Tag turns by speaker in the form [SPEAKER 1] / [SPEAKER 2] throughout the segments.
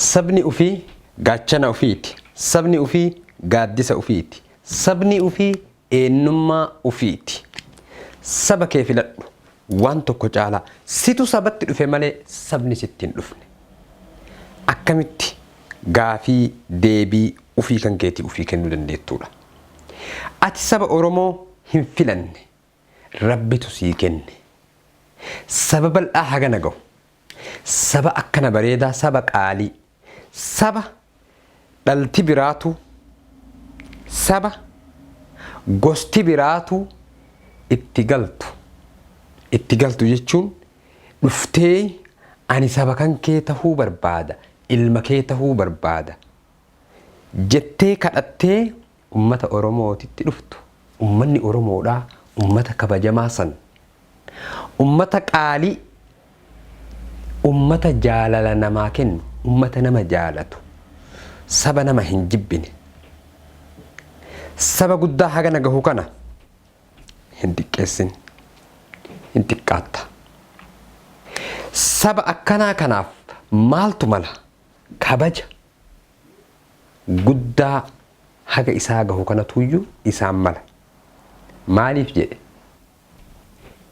[SPEAKER 1] Sabni ufii gaachana ufiiti. Sabni ufii gaaddisa ufiiti. Sabni ufii eenyummaa ufiiti. Saba kee filadhu. Waan tokko caalaa situ sabatti dhufe malee sabni sitti hin dhufne. Akkamitti gaafii deebii ufii kan keetii ufii kennuu dandeettuudha. Ati saba Oromoo hin filanne. Rabbitu sii kenne. Saba bal'aa hagana gahu. Saba akkana bareedaa, saba qaalii, saba dhalti biraatu, saba gosti biraatu itti galtu. Itti galtu jechuun dhuftee ani saba kan kee tahuu barbaada, ilma kee tahuu barbaada jettee kadhattee ummata Oromootitti dhuftu. Ummanni Oromoodhaa ummata kabajamaa san, ummata qaalii, ummata jaalala namaa kennu, ummata nama jaalatu, saba nama hin jibbine, saba guddaa hagana gahu kana hin xiqqeessin, hin xiqqaatta. Saba akkanaa kanaaf maaltu mala? Kabaja guddaa haga isaa gahu kanatuyyuu isaan mala. Maaliif jedhe?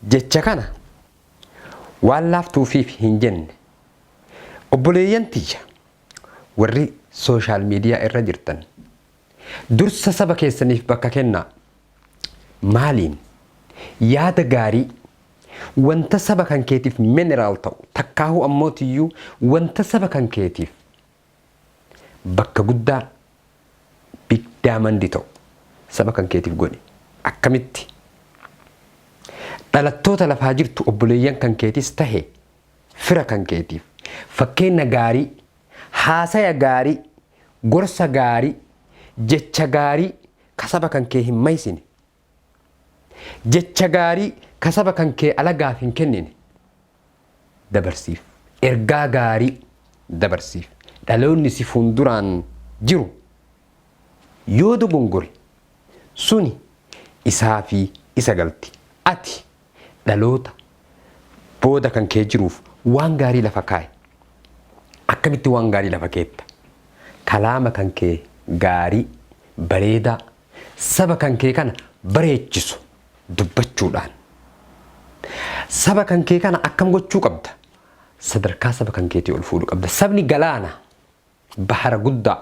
[SPEAKER 1] Jecha kana waan laaftuufiif hin jenne. Obboleeyyan tiyya warri social media irra jirtan, dursa saba keessaniif bakka kennaa. Maaliin? Yaada gaarii, wanta saba kan keetiif mineral ta'u, takkaahuu ammootiyyuu wanta saba kan keetiif bakka guddaa, big diamond ta'u saba kan keetiif godhi. Akkamitti? Dhalattoota lafaa jirtu, obboleeyyan kan keetis tahe fira kan keetiif fakkeenya gaarii, haasaya gaarii, gorsa gaarii, jecha gaarii ka saba kan kee hin maysine, jecha gaarii ka saba kan kee alagaaf hin kennine dabarsiif. Ergaa gaarii dabarsiif. Dhaloonni si fuulduraan jiru yoo dogongore suni isaa fi isa galti. Ati dhaloota booda kan kee jiruuf waan gaarii lafa kaa'e. Akkamitti waan gaarii lafa keetta? Kalaama kan kee gaarii, bareedaa, saba kan kee kana bareechisu dubbachuudhaan. Saba kan kee kana akkam gochuu qabda? Sadarkaa saba kan keetii ol fuudhuu qabda. Sabni galaana, bahara guddaa.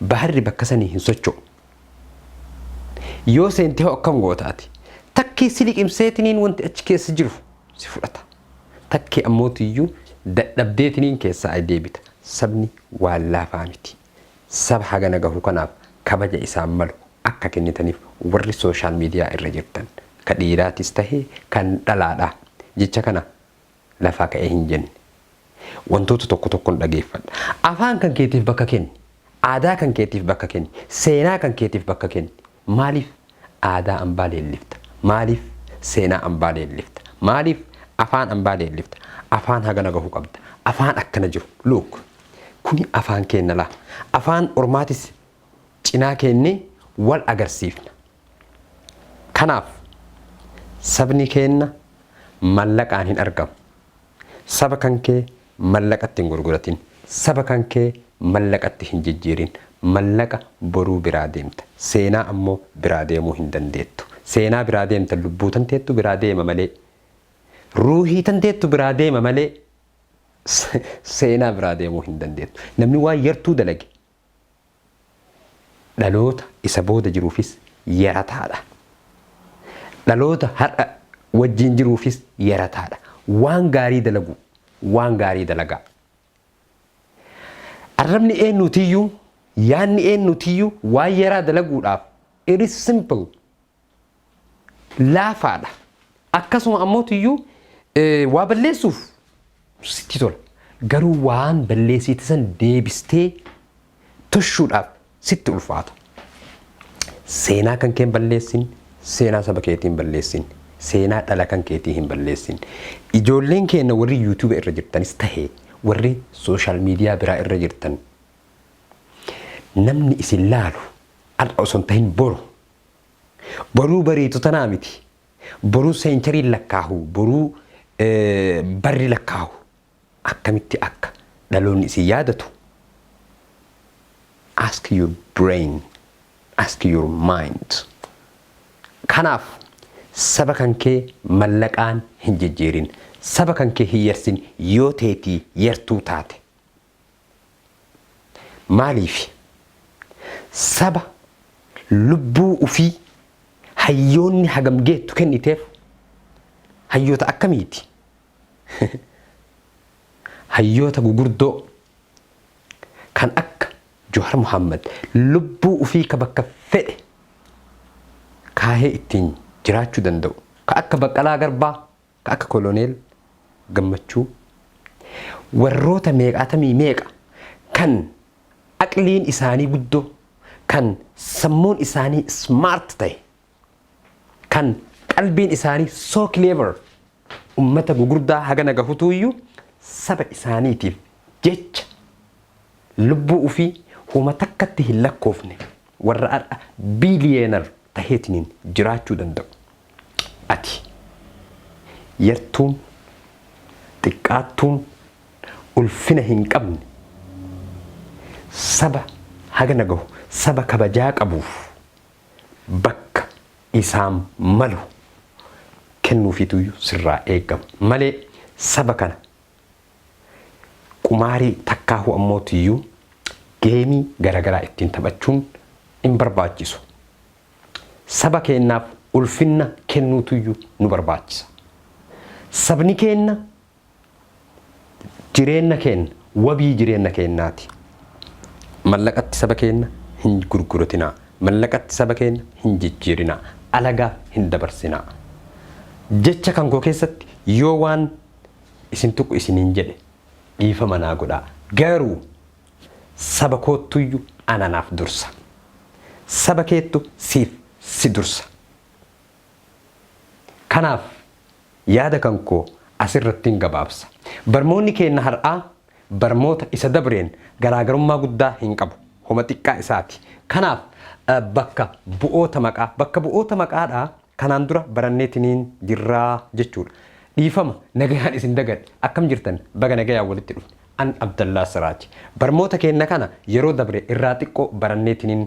[SPEAKER 1] Baharri bakka sanii hin socho'u. Yoo seente hoo akkam goota ati? Takkii si liqimseetiniin wanti achi keessa jiru si fudhata. Takkii ammootiyyuu dadhabdeetiniin keessaa deebita. Sabni waan laafaa miti. Saba hagana gahu kanaaf kabaja isaan malu akka kennitaniif warri social media irra jirtan, ka dhiiraatis tahee kan dhalaadhaa, jecha kana lafaa ka'ee hin jenne. Wantoota tokko tokkon dhageeffadha. Afaan kan keetiif bakka kenni. Aadaa kan keetiif bakka kenni. Seenaa kan keetiif bakka kenni. Maaliif aadaa ambaa leellifta? Maaliif seenaa ambaa leellifta? Maaliif afaan ambaa leellifta? Afaan hagana gahu qabda. Afaan akkana jiru. Look. Kuni afaan keenna laa. Afaan ormaatis cinaa keennee wal agarsiifna. Kanaaf sabni keenna mallaqaan hin argamu. Saba kan kee mallaqatti hin gurguratin. Saba kan kee mallaqatti hin jijjiirin. Mallaqa boruu biraa deemta. Seenaa ammoo biraa deemuu hin dandeettu. Seenaa biraa deemta, lubbuu tanteettu biraa deema malee. Ruuhii tanteettu biraa deema malee seenaa biraa deemuu hin dandeettu. Namni waan yartuu dalage dhaloota isa booda jiruufis yarataadha. Dhaloota har'a wajjin jiruufis yarataadha. Waan gaarii dalagu, waan gaarii dalagaa. Arrabni eenyutiyyuu, yaanni eenyutiyyuu waan yaraa dalaguudhaaf it is simple, laafaadha. Akkasuma ammootiyyuu waa balleessuuf sitti tola. Garuu waan balleessite san deebistee toshuudhaaf sitti ulfaata. Seenaa kan kee hin balleessin, seenaa saba keetii hin balleessin, seenaa dhala kan keetii hin balleessin. Ijoolleen keenya warri YouTube irra jirtanis tahee warri social media biraa irra jirtan, namni isin laalu har'a osoo hin tahin boru. Boruu bariitu tanaa miti. Boruu centuryn lakkaahu, boruu barri lakkaahu. Akkamitti akka Dhaloonni isin yaadatu? Ask your brain, ask your mind. Kanaaf saba kan kee mallaqaan hin jijjiirin. Saba kan kee hin yarsin yoo teetii yartuu taate. Maaliif? Saba lubbuu ufii hayyoonni hagam geettu kenniteef, hayyoota akkamiiti? Hayyoota gugurdoo kan akka Johar Muhammad lubbuu ufii ka bakka fedhe kaahee ittiin jiraachuu danda'u, ka akka Baqqalaa Garbaa, ka akka Koloneel Gammachuu, warroota meeqaatamii meeqa kan aqliin isaanii guddoo, kan sammuun isaanii smart ta'e, kan qalbiin isaanii so clever, ummata gugurdaa hagana gahutuuyyuu saba isaaniitiif jecha lubbuu ufii huma takkatti hin lakkoofne, warra har'a billionaire taheetiniin jiraachuu danda'u. Ati yartuun, xiqqaattuun, ulfina hin qabne, saba hagana gahu, saba kabajaa qabuuf bakka isaan malu kennuufiituyyuu sirraa eegama malee, saba kana qumaarii takkaahu ammootiyyuu game garagaraa ittiin taphachuun hin barbaachisu. Saba keenyaaf ulfinna kennuutuyyuu nu barbaachisa. Sabni keenna jireenya keenya, wabii jireenya keenyaati. Mallaqatti saba keenya hin gurguratinaa. Mallaqatti saba keenya hin jijjiirinaa. Alagaaf hin dabarsinaa. Jecha kan koo keessatti yoo waan isin tuqu isiniin jedhe dhiifama naa godhaa. Garuu saba koottuyyuu ananaaf dursa. Saba keettu siif si dursa. Kanaaf yaada kan koo asirratti hin gabaabsa. Barmoonni keenya har'aa barmoota isa dabreen garaagarummaa guddaa hin qabu. Homa xiqqaa isaati. Kanaaf bakka bu'oota maqaa, bakka bu'oota maqaadhaa kanaan dura baranneetiniin jirraa jechuudha. Dhiifama, nagayaan isin dagadhe. Akkam jirtan? Baga nagayaan walitti dhufne. An Abdallaa Siraaji. Barmoota keenya kana yeroo dabre irraa xiqqoo baranneetiniin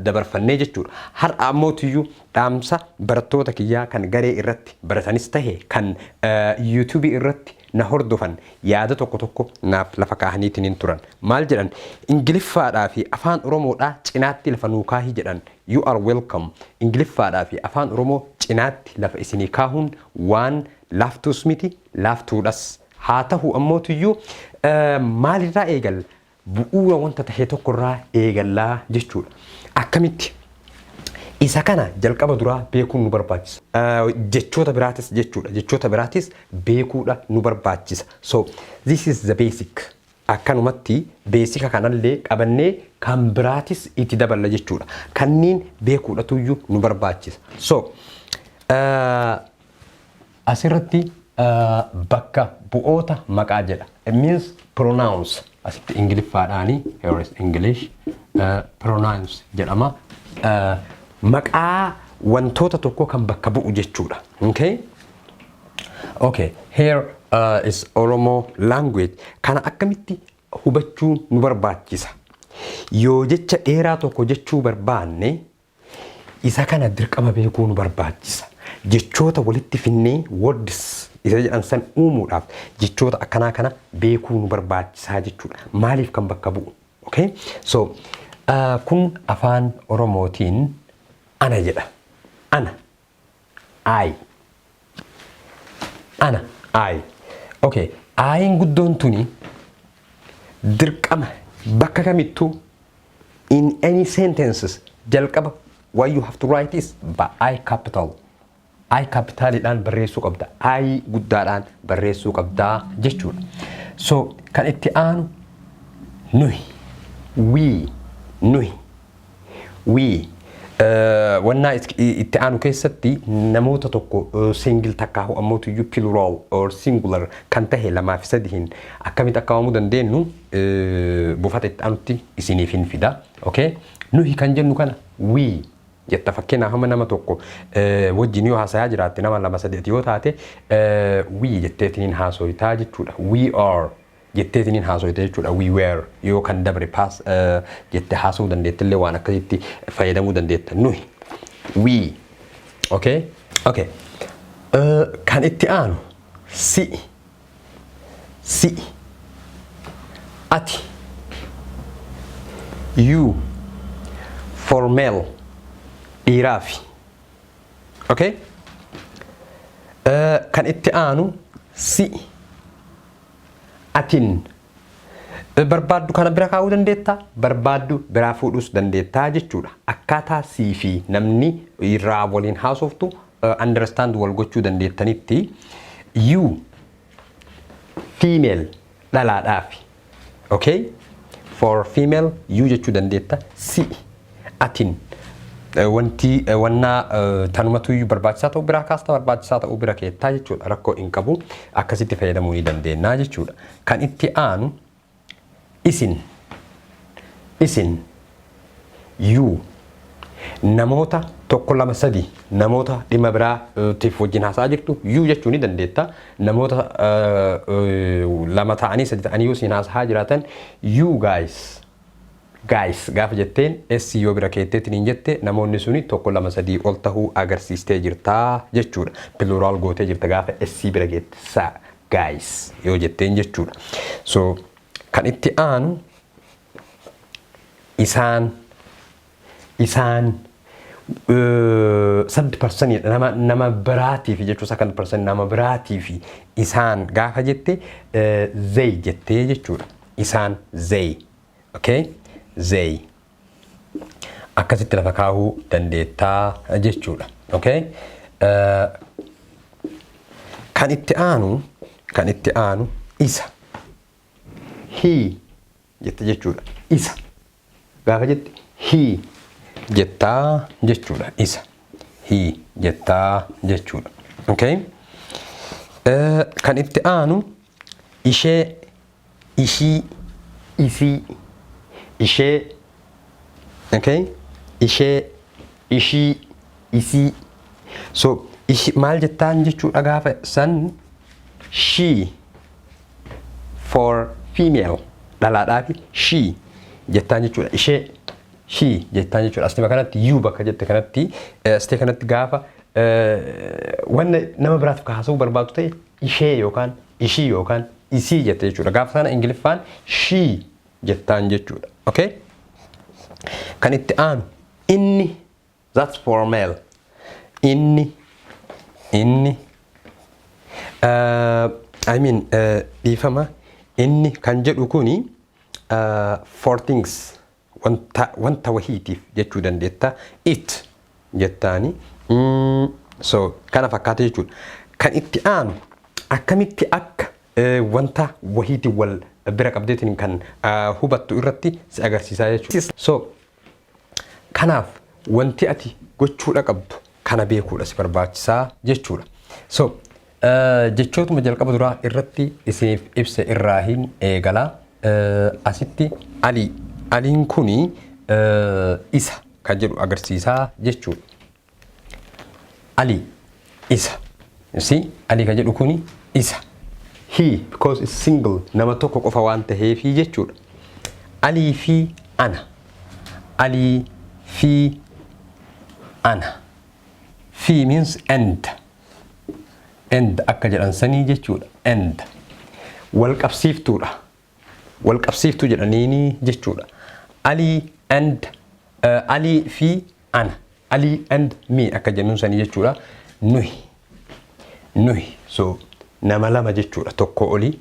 [SPEAKER 1] dabarfannee jechuudha. Har'a ammootiyyuu dhaamsa barattoota kiyyaa kan garee irratti baratanis tahe kan YouTubeii irratti na hordofan yaada tokko tokko naaf lafa kaahaniitiniin turan. Maal jedhan? Ingiliffaadhaa fi Afaan Oromoodhaa cinaatti lafa nuu kaahii jedhan. You are welcome. Ingiliffaadhaa fi Afaan Oromoo cinaatti lafa isinii kaahuun waan laaftuus miti, laaftuudhas. Haa ta'u ammootiyyuu maalirraa eegalla? Bu'uura wanta tahee tokkorraa eegallaa jechuudha. Akkamitti? Isa kana jalqaba duraa beekuun nu barbaachisa. Jechoota biraatis jechuudha. Jechoota biraatis beekuudha nu barbaachisa. So this is the basic. Akkanumatti basica kanallee qabannee kan biraatis itti daballa jechuudha. Kanneen beekuudhatuyyuu nu barbaachisa. So asirratti bakka bu'oota maqaa jedha. It means pronouns. Asitti Ingiliffaadhaani, here is English, pronouns jedhama. Maqaa wantoota tokko kan bakka bu'u jechuudha. Okay? Okay, here is Oromo language. Kana akkamitti hubachuu nu barbaachisa? Yoo jecha dheeraa tokko jechuu barbaanne, isa kana dirqama beekuu nu barbaachisa. Jechoota walitti finnee words isa jedhan san uumuudhaaf jechoota akkanaa kana beekuu nu barbaachisaa jechuudha. Maaliif kan bakka bu'u? Okay? So, kun Afaan Oromootiin ana jedha. Ana. I. Ana. I. Okay. I'n guddoon tuni dirqama bakka kamittuu, in any sentences, jalqaba what you have to write is by I capital. I capitalidhaan barreessuu qabda. I guddaadhaan barreessuu qabdaa jechuudha. So kan itti aanu nuhi. We. Nuhi. We. Wannaa itti aanu keessatti namoota tokko single takkaahu ammootu iyyuu plural or singular kan tahe lamaa fi sadiin akkamitti akka waamuu dandeenyu buufata itti aanutti isiniif hin fida. Okay? Nuhi kan jennu kana we jetta. Fakkeenyaaf hamma nama tokko wajjin yoo haasayaa jiraatte, nama lama sadeeti yoo taate, we jetteetiin haasoyitaa jechuudha. We are jetteetiniin haasofte jechuudha. We were yoo kan dabre past jette haasa'uu dandeettillee, waan akkasitti fayyadamuu dandeetta. Nuhi, we. Okay. Kan itti aanu si, si, ati, you, for male, dhiiraafi. Okay? Kan itti aanu si, atin. Barbaaddu kana bira kaa'uu dandeetta, barbaaddu biraa fuudhuus dandeettaa jechuudha. Akkaataa sii fi namni irraa waliin haasoftu understand wal gochuu dandeettanitti. You, female, dhalaadhaafi. Okay? For female, you jechuu dandeetta. Si, atin, wanti wannaa tanumatu barbaachisaa ta'uu biraa kaasta, barbaachisaa ta'uu bira keettaa jechuudha. Rakkoo hin qabu, akkasitti fayyadamuu ni dandeenya jechuudha. Kan itti aanu isin, isin, you, namoota tokko, lama, sadi, namoota dhimma biraatiif wajjin haasa'aa jirtu, you jechuu ni dandeetta. Namoota lama ta'anii, sadi ta'anii yoo isin haasa'aa jiraatan, you guys, guys gaafa jetteen, s yoo bira keetteetiin hin jette, namoonni suni tokko, lama, sadii ol tahuu agarsiistee jirtaa jechuudha. Plural gootee jirta gaafa s bira keette, sa guys yoo jetteen jechuudha. So kan itti aanu isaan, isaan, third person, nama biraatiif jechuu, second person, nama biraatiif isaan gaafa jette, they jettee jechuudha. Isaan, they. Okay? They. Akkasitti lafa kaahuu dandeettaa jechuudha. Okay? Kan itti aanu isa. He jette jechuudha. Isa. Gaafa jette, he jettaa jechuudha. Isa. He jettaa jechuudha. Okay? Kan itti aanu ishee, ishii, isii, ishee, okay? Ishee, ishii, isii. So ishi maal jettaan jechuudha gaafa san? She, for female, dhalaadhaafi she jettaan jechuudha. Ishee, she jettaan jechuudha. Asuma kanatti you bakka jette kanatti, astee kanatti gaafa wanna nama biraatiif haasa'uu barbaadu ta'e, ishee yookaan ishii yookaan isii jette jechuudha. Gaafa sana Ingiliffaan she jettaan jechuudha. Okay? Kan itti aanu inni, that's for male. Inni, inni, I mean, dhiifama, inni kan jedhu kuni for things, wanta wahiitiif jechuu dandeetta. It jettaani. So kana fakkaata jechuudha. Kan itti aanu akkamitti akka wanta wahiitiin wal bira qabdeetiin kan hubattu irratti si agarsiisaa jechuudha. So kanaaf wanti ati gochuudha qabdu kana beekuudha si barbaachisaa jechuudha. So jechootuma jalqaba duraa irratti isiniif ibsa irraa hin eegalaa. Asitti alii, aliin kuni isa kan jedhu agarsiisaa jechuudha. Ali, isa. You see, Ali kan jedhu kuni isa. He, because it's single, nama tokko qofa waan taheefi jechuudha. Alii fi ana. Alii fi ana. Fi means and. And akka jedhan sanii jechuudha. And. Wal qabsiiftuudha. Wal qabsiiftuu jedhaniini jechuudha. Alii and Alii fi ana. Alii and me akka jennuun sanii jechuudha. Nuhi. Nuhi. So nama lama jechuudha, tokko olii.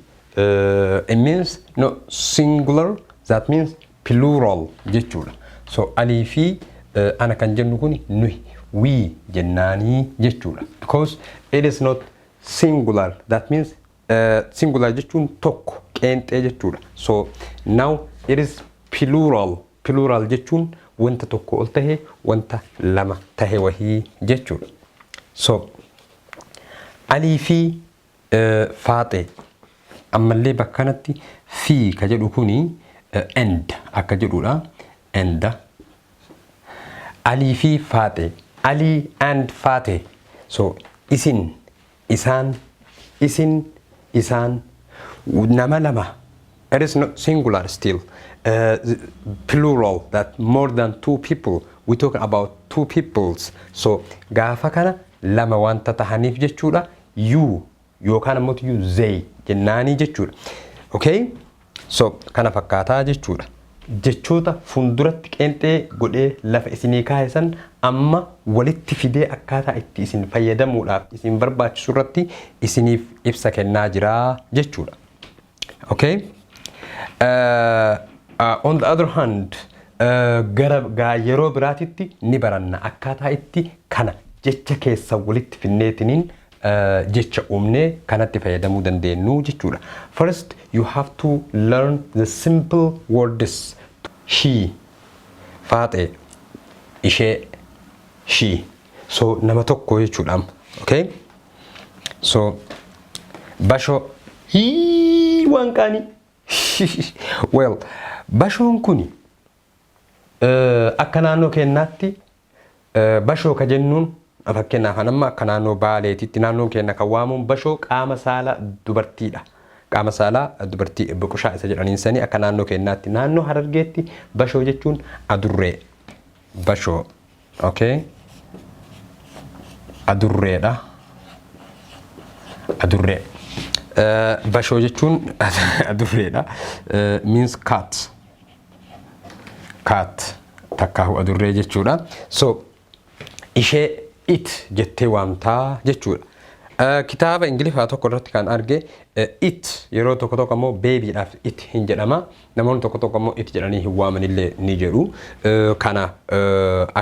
[SPEAKER 1] It means no singular, that means plural jechuudha. So Alii fi ana kan jennu kun nuhi, we jennaanii jechuudha. Because it is not singular, that means singular jechuun tokko, qeenxee jechuudha. So now it is plural. Plural jechuun wanta tokko ol tahe, wanta lama tahe wahii jechuudha. So Alii fi Faaxee, ammallee bakka kanatti fi ka jedhu kuni and akka jedhudha. And, Alii fi Faaxee, Alii and Faaxee. So isin, isaan, isin, isaan, nama lama. It is not singular still. Plural, that more than two people. We talk about two peoples. So gaafa kana lama wanta tahaniif jechuudha. You yookaan ammoo you, they jennaanii jechuudha. Okay? So kana fakkaataa jechuudha. Jechoota fuulduratti qeenxee godhee lafa isinii kaa'e san amma walitti fidee akkaataa itti isin fayyadamuudhaaf isin barbaachisu irratti isiniif ibsa kennaa jira jechuudha. Okay? On the other hand, gara yeroo biraatitti ni baranna akkaataa itti kana jecha keessa walitti finneetiniin jecha uumnee kanatti fayyadamuu dandeenyu jechuudha. First, you have to learn the simple words. She, Faaxee, ishee, she. So nama tokko jechuudha amma. Okay? So Bashoo hii waan qaanii. Well, bashoon kuni akka naannoo keenyaatti bashoo ka jennuun, fakkeenyaaf amma akka naannoo Baaleetitti naannoon keenya kan waamuun bashoo qaama saala dubartiidha. Qaama saalaa dubartii boqoshaa isa jedhaniin sanii akka naannoo keenyaatti. Naannoo Harargeetti bashoo jechuun adurree. Bashoo. Okay. Adurreedha. Adurree. Bashoo jechuun adurreedha. Means cat. Cat takkaahu adurree jechuudha. So ishee it jettee waamtaa jechuudha. Kitaaba Ingiliffaa tokko irratti kan arge it yeroo tokko tokko ammoo babydhaaf it hin jedhama. Namoonni tokko tokko ammoo it jedhanii hin waamanillee ni jedhu. Kana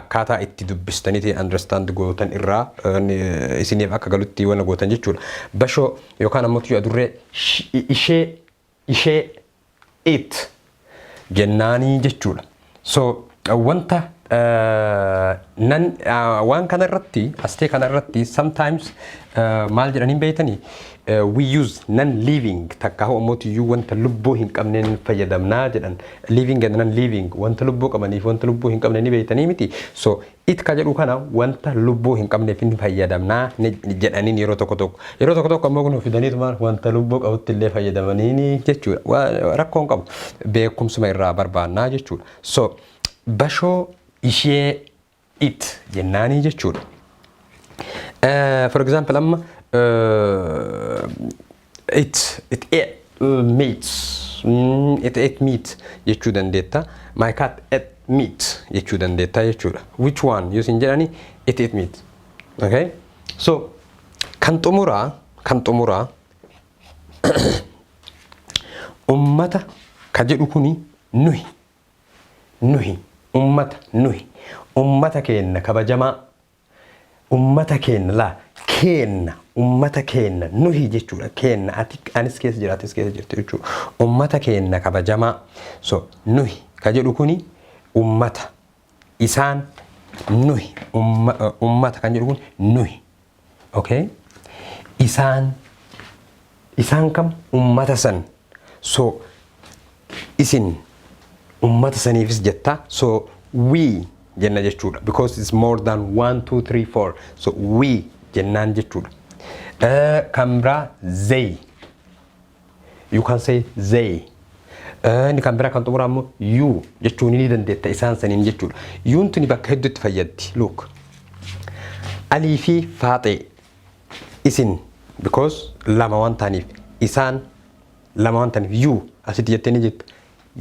[SPEAKER 1] akkaataa itti dubbistaniitiin understand gootan irraa isiniif akka galutti wanna gootan jechuudha. Bashoo yookaan ammoo adurree ishee it jennaanii jechuudha. So wanta nan waan kana irratti, astee kana irratti, sometimes maal jedhanii beektanii, we use non living takka ammoo wanta lubbuu hin qabneen fayyadamnaa jedhan. Living and non living, wanta lubbuu qabaniif wanta lubbuu hin qabne ni beektanii miti? So it ka jedhu kana wanta lubbuu hin qabneef hin fayyadamnaa jedhaniin yeroo tokko tokko. Yeroo tokko tokko ammoo kun fidaniitu wanta lubbuu qabutti illee fayyadamanii jechuudha. Rakkoon qabu beekumsuma irraa barbaannaa jechuudha. So bashoo, ishee, it jennaanii jechuudha. For example, amma it ate meat, it ate meat jechuu dandeetta. My cat ate meat jechuu dandeetta jechuudha. Which one yoo isin jedhani, it ate meat. Okay? So kan xumuraa ummata ka jedhu kuni nuhi, nuhi ummata, nuhi ummata keenna kabajamaa, ummata keenna laa keenna, ummata keenna nuhi jechuudha. Keenna ati anis keessa jira, atis keessa jirti jechuudha. Ummata keenna kabajamaa. So nuhi ka jedhu kuni ummata, isaan, nuhi, ummata kan jedhu kun nuhi. Okay, isaan, isaan kam? Ummata san. So isin ummata saniifis jetta. So we jenna jechuudha, because it's more than one, two, three, four. So we jennaan jechuudha. Kan biraa they, you can say they. Inni kan biraa kan xumuraa immoo you jechuun ni dandeetta isaan saniin jechuudha. Youn tuni bakka hedduutti fayyaddi. Look, Alii fi Faaxee, isin, because lama waan ta'aniif, isaan lama waan ta'aniif, you asitti jettee ni jirta,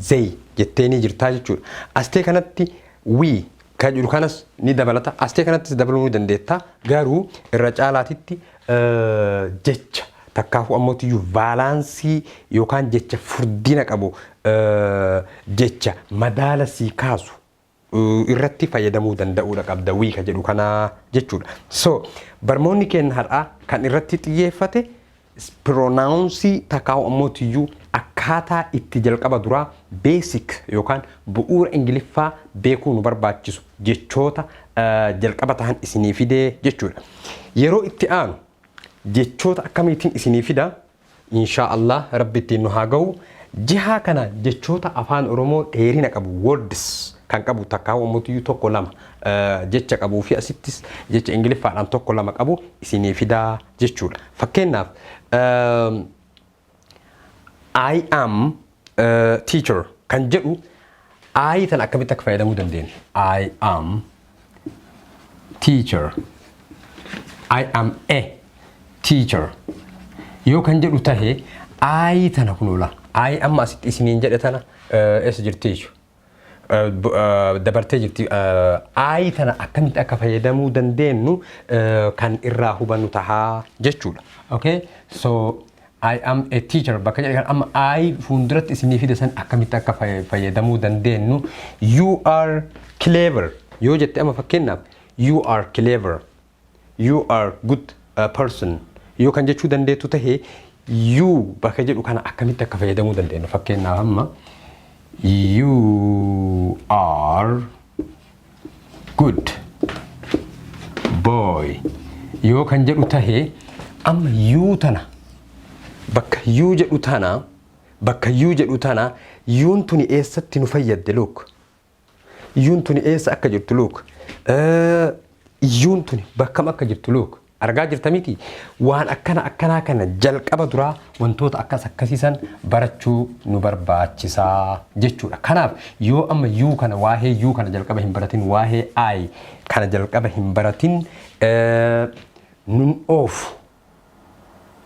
[SPEAKER 1] they jettee ni jirtaa jechuudha. Astee kanatti we kan jedhu kanas ni dabalata. Astee kanattis dabaluu ni dandeetta. Garuu irra caalaatitti jecha takkaafuu ammootiyyuu valence yookaan jecha furdina qabu, jecha madaala sii kaasu irratti fayyadamuu danda'uudha qabda we ka jedhu kana jechuudha. So barmoonni keenya har'aa kan irratti xiyyeeffate pronounce takkaafuu ammootiyyuu akkaataa itti jalqaba duraa basic yookaan bu'uura Ingiliffaa beekuu nu barbaachisu jechoota jalqaba ta'an isinii fidee jechuudha. Yeroo itti aanu jechoota akkamiitiin isinii fida? Inshaa Allah Rabbi ittiin nu haa ga'u. Jihaa kana jechoota Afaan Oromoo dheerina qabu, words kan qabu, takkaa ammootiyyuu tokko lama jecha qabuu fi asittis jecha Ingiliffaadhaan tokko lama qabu isinii fidaa jechuudha. Fakkeenyaaf, I am teacher kan jedhu, I tan akkamitti akka fayyadamuu dandeenya? I am teacher. I am a teacher yoo kan jedhu tahe, I tana kunuula. I amma asitti isiniin jedhe tana eessa jirti jechuudha? Dabartee jirti. I tana akkamitti akka fayyadamuu dandeenyu kan irraa hubannu tahaa jechuudha. Okay? So "I am a teacher" bakka jedhe kan amma I fuulduratti isinii fide san akkamitti akka fayyadamuu dandeenyu. "You are clever" yoo jette, amma fakkeenyaaf, "You are clever", "You are good person" yoo kan jechuu dandeettu tahe, you bakka jedhu kana akkamitti akka fayyadamuu dandeenyu. Fakkeenyaaf amma "You are good boy" yoo kan jedhu tahe, amma you tana bakka you jedhu tana, bakka you jedhu tana, youn tuni eessatti nu fayyadde? Look, youn tuni eessa akka jirtu look. Youn tuni bakkam akka jirtu look. Argaa jirta miti? Waan akkana akkanaa kana jalqaba duraa wantoota akkas akkasiisan barachuu nu barbaachisaa jechuudha. Kanaaf yoo amma you kana, waa'ee you kana jalqaba hin baratin, waa'ee I kana jalqaba hin baratin, nun oofu.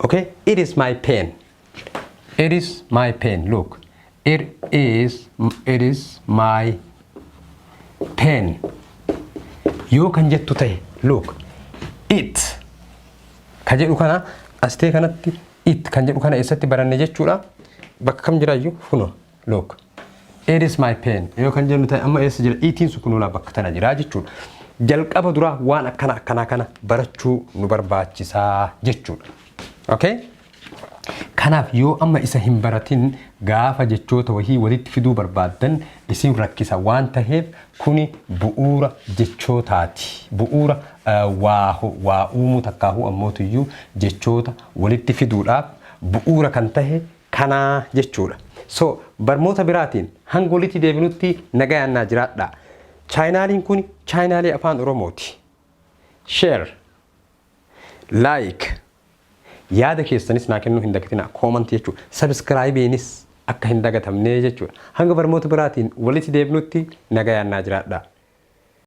[SPEAKER 1] Okay, it is my pen. It is my pen. Look, it is my pen. Yoo kan jettu ta'e, look, it ka jedhu kana astee kanatti, it kan jedhu kana eessatti baranne jechuudha? Bakka kam jiraayyuu kuno, look, "It is my pen" yoo kan jennu ta'e, amma eessa jira itiin sun? Kunuunaa bakka tana jira jechuudha. Jalqaba duraa waan akkana akkanaa kana barachuu nu barbaachisaa jechuudha. Okay? Kanaaf yoo amma isa hin baratin, gaafa jechoota wahii walitti fiduu barbaaddan isin rakkisa waan taheef, kuni bu'uura jechootaati. Bu'uura waa uumuu takkaahuu ammootiyyuu jechoota walitti fiduudhaaf bu'uura kan tahe kanaa jechuudha. So barmoota biraatiin hanga walitti deebinutti nagayaan naa jiraadha. Chaayinaaliin kun chaayinaalii Afaan Oromooti. Share, like, yaada keessanis naa kennuu hin dagatina, comment jechuudha. Subscribeiinis akka hin dagatamne jechuudha. Hanga barmoota biraatiin walitti deebinutti nagayaan naa jiraadha.